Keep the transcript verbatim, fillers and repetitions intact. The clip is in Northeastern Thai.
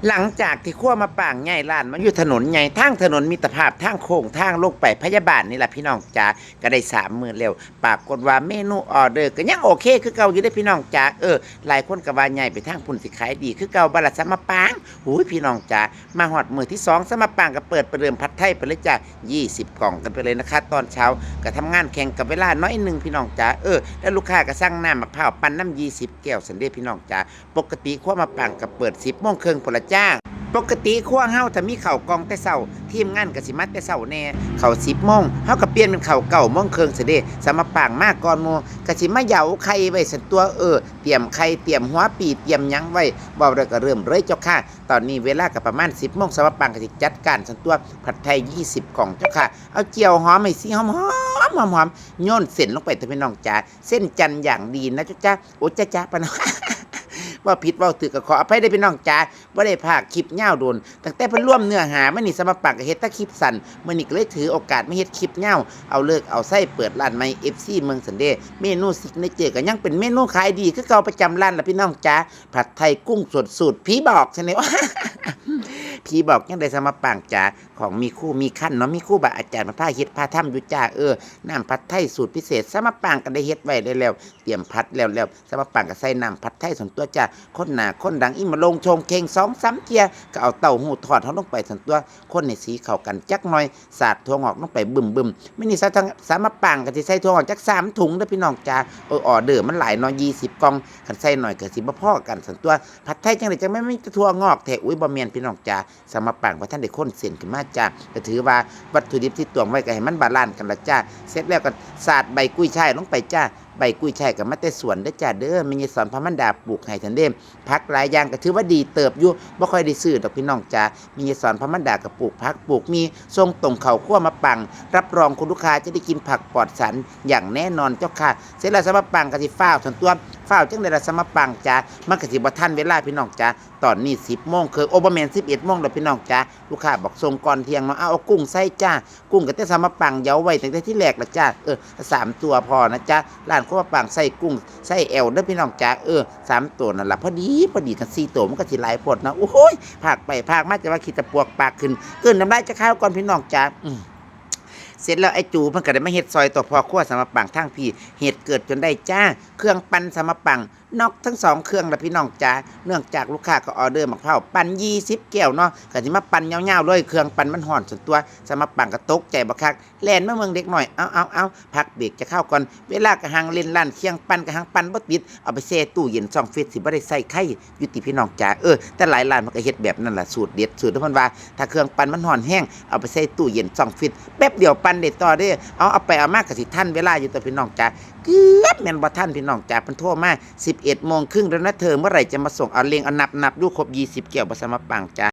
หลังจากที่ครัวมะปางย้ายร้านมาอยู่ถนนใหญ่ ทางถนนมิตรภาพ ทางโค้ง ทางลงไปพยาบาลนี่ล่ะพี่น้องจ๋า ก็ได้สามมื้อแล้ว ปรากฏว่าเมนูออเดอร์ก็ยังโอเคคือเก่าอยู่เด้อพี่น้องจ๋า เออ หลายคนก็ว่าย้ายไปทางพุ้นสิขายดีคือเก่าบ่ล่ะ สาวมะปาง หูย พี่น้องจ๋า มาฮอดมื้อที่สอง สาวมะปางก็เปิดประเดิมผัดไทยไปเลยจ้า ยี่สิบกล่องกันไปเลยนะคะ ตอนเช้าก็ทำงานแข่งกับเวลาน้อยหนึ่งพี่น้องจ๋า เออ แล้วลูกค้าก็สั่งน้ำมะพร้าวปั่นนำ ยี่สิบแก้วซั้นเด้พี่น้องจ๋า ปกติครัวมะปางก็เปิดสิบโมงครึ่งพุ้นล่ะจ้า ปกติครัวเฮาถ้ามีข้าวกล่องแต่เช้า ทีมงานก็สิมาแต่เช้าแหน่ ข้าวสิบโมง เฮาก็เปลี่ยนเป็นข้าวเก้าโมงครึ่งซั้นเด้ สาวมะปางมาก่อนหมู่ ก็สิมาเหยาไข่ไว้ซั้นตั่ว เออ เตรียมไข่ เตรียมหัวปี เตรียมหยังไว้ เว้าแล้วก็เริ่มเลยเจ้าค่ะ ตอนนี้เวลาก็ประมาณสิบโมง สาวมะปางก็สิจัดการซั้นตั่ว ผัดไทย ยี่สิบกล่องเจ้าค่ะ เอาเจียวหอมให้สีหอมๆ หอมๆ โยนเส้นลงไปเถาะพี่น้องจ๋า เส้นจันทร์อย่างดีนะจ๊ะจ๊ะ โอ้จ๊ะจ๊ะปะเนาะ เว้าผิดเว้าถูกก็ขออภัยเด้อพี่น้องจ๋า บ่ได้พากคลิปยาวโดน ตั้งแต่เพิ่นรวมเนื้อหามานี่ สาวมะปางก็เฮ็ดแต่คลิปสั้น มื้อนี้ก็เลยถือโอกาสมาเฮ็ดคลิปยาว เอาฤกษ์เอาชัยเปิดร้านใหม่ เอฟซี เมืองซั้นเด้ เมนูซิกเนเจอร์ก็ยังเป็นเมนูขายดีคือเก่าประจำร้านล่ะพี่น้องจ๋า ผัดไทยกุ้งสดสูตรผีบอกซั้นเด้ ผีบอกจั่งใด๋ สาวมะปางจ๋า ของมีครูมีคันเนาะ มีครูบาอาจารย์มาพาเฮ็ดพาทำอยู่จ้า เออ น้ำผัดไทยสูตรพิเศษ สาวมะปางก็ได้เฮ็ดไว้แล้ว เตรียมผัดแล้วแล้ว สาวมะปางก็ใส่น้ำผัดไทยซั้นตั่วจ้า คนหน้าคนดัง อีหม่าลงโชงเคงสองสามเที่ย ก็เอาเต้าหู้ทอดเฮาลงไปซั้นตั่ว คนให้สีเข้ากันจักหน่อย สาดถั่วงอกลงไปบึ้มๆ มื้อนี้สาวทาง สาวมะปางก็สิใส่ถั่วงอกจักสามถุงเด้อพี่น้องจ๋า เออ ออเดอร์มันหลายเนาะ ยี่สิบกล่อง คันใส่หน่อยก็สิบ่พอกันซั้นตั่ว ผัดไทยจั่งใด๋จั่งแม่นมีแต่ถั่วงอกแท้ อุ๊ย บ่แม่นพี่น้องจ๋า สาวมะปางบ่ทันได้คนเส้นขึ้นมาจ้า ก็ถือว่าวัตถุดิบที่ตวงไว้ก็ให้มันบาลานซ์กันล่ะจ้า เสร็จแล้วก็สาดใบกุ้ยช่ายลงไปจ้า ใบกุ้ยช่ายก็มาแต่สวนเด้อจ้าเด้อ แม่ยายสอนพระมารดาปลูกให้ซั้นเด้ ผักหลายอย่างก็ถือว่าดีเติบอยู่ บ่ค่อยได้ซื้อดอกพี่น้องจ๋า แม่ยายสอนพระมารดาก็ปลูกผักปลูกมี ส่งตรงเข้าครัวมะปาง รับรองคุณลูกค้าจะได้กินผักปลอดสารอย่างแน่นอนเจ้าค่ะ เสร็จแล้วสาวมะปางก็สิฟ้าวซั้นตั่ว ฟ้าวจั่งใด๋ล่ะ สาวมะปางจ๋า มันก็สิบ่ทันเวลาพี่น้องจ๋า ตอนนี้สิบโมงครึ่ง โอ้ บ่แม่น สิบเอ็ดโมงแล้วพี่น้องจ๋า ลูกค้าบอกส่งก่อนเที่ยงเนาะ เอา เอากุ้งใส่จ้า กุ้งก็แต่สาวมะปางเหยาไว้ตั้งแต่ที่แรกล่ะจ้า เออ สามตัวพอนะจ๊ะ ร้านครัวมะปางใส่กุ้ง ใส่แอลเด้อพี่น้องจ๋า เออ สามตัวนั่นล่ะ พอดี พอดี คันสี่ตัวมันก็สิหลายโพดนะ โอ้ย พากไปพากมาจะว่าขี้ตะปวกปากขึ้น กลืนน้ำลายจะคาวก่อนพี่น้องจ๋า อืม เสร็จแล้วไอ้จูมันก็ได้มาเฮ็ดซอยตัวพ่อครัวสาวมะปางทางพี้ เหตุเกิดจนได้จ้า เครื่องปั่นสาวมะปาง น็อกทั้งสองเครื่องล่ะพี่น้องจ๋า เนื่องจากลูกค้าก็ออเดอร์มะพร้าวปั่น ยี่สิบแก้วเนาะ ก็สิมาปั่นยาวๆเลย เครื่องปั่นมันฮ้อนซั้นตั่ว สาวมะปางก็ตกใจบักคัก แล่นมาเมืองเด็กน้อย เอาเอาเอา พักเบรกจะคาวก่อน เวลาก็หังเล่นร้านเคียงปั่นก็หังปั่นบ่ติด เอาไปแช่ตู้เย็นช่องฟรีซสิบ่ได้ใส่ไข่ อยู่ติพี่น้องจ๋า เออ แต่หลายร้านมันก็เฮ็ดแบบนั้นล่ะ สูตรเด็ด สูตรที่เพิ่นว่า ถ้าเครื่องปั่นมันฮ้อนแฮง เอาไปใส่ตู้เย็นช่องฟรีซ แป๊บเดียวปั่นได้ต่อเด้ เอา เอาไปเอามาก็สิทันเวลาอยู่ตัวพี่น้องจ๋า เกือบแม่นบ่ทันพี่น้องจ๋า เพิ่นโทรมา สิบเอ็ดโมงครึ่งแล้วนะเธอ เมื่อไหร่จะมาส่ง เอาเร่ง เอานับ นับดูครบ ยี่สิบแก้วบ่ สาวมะปางจ๋า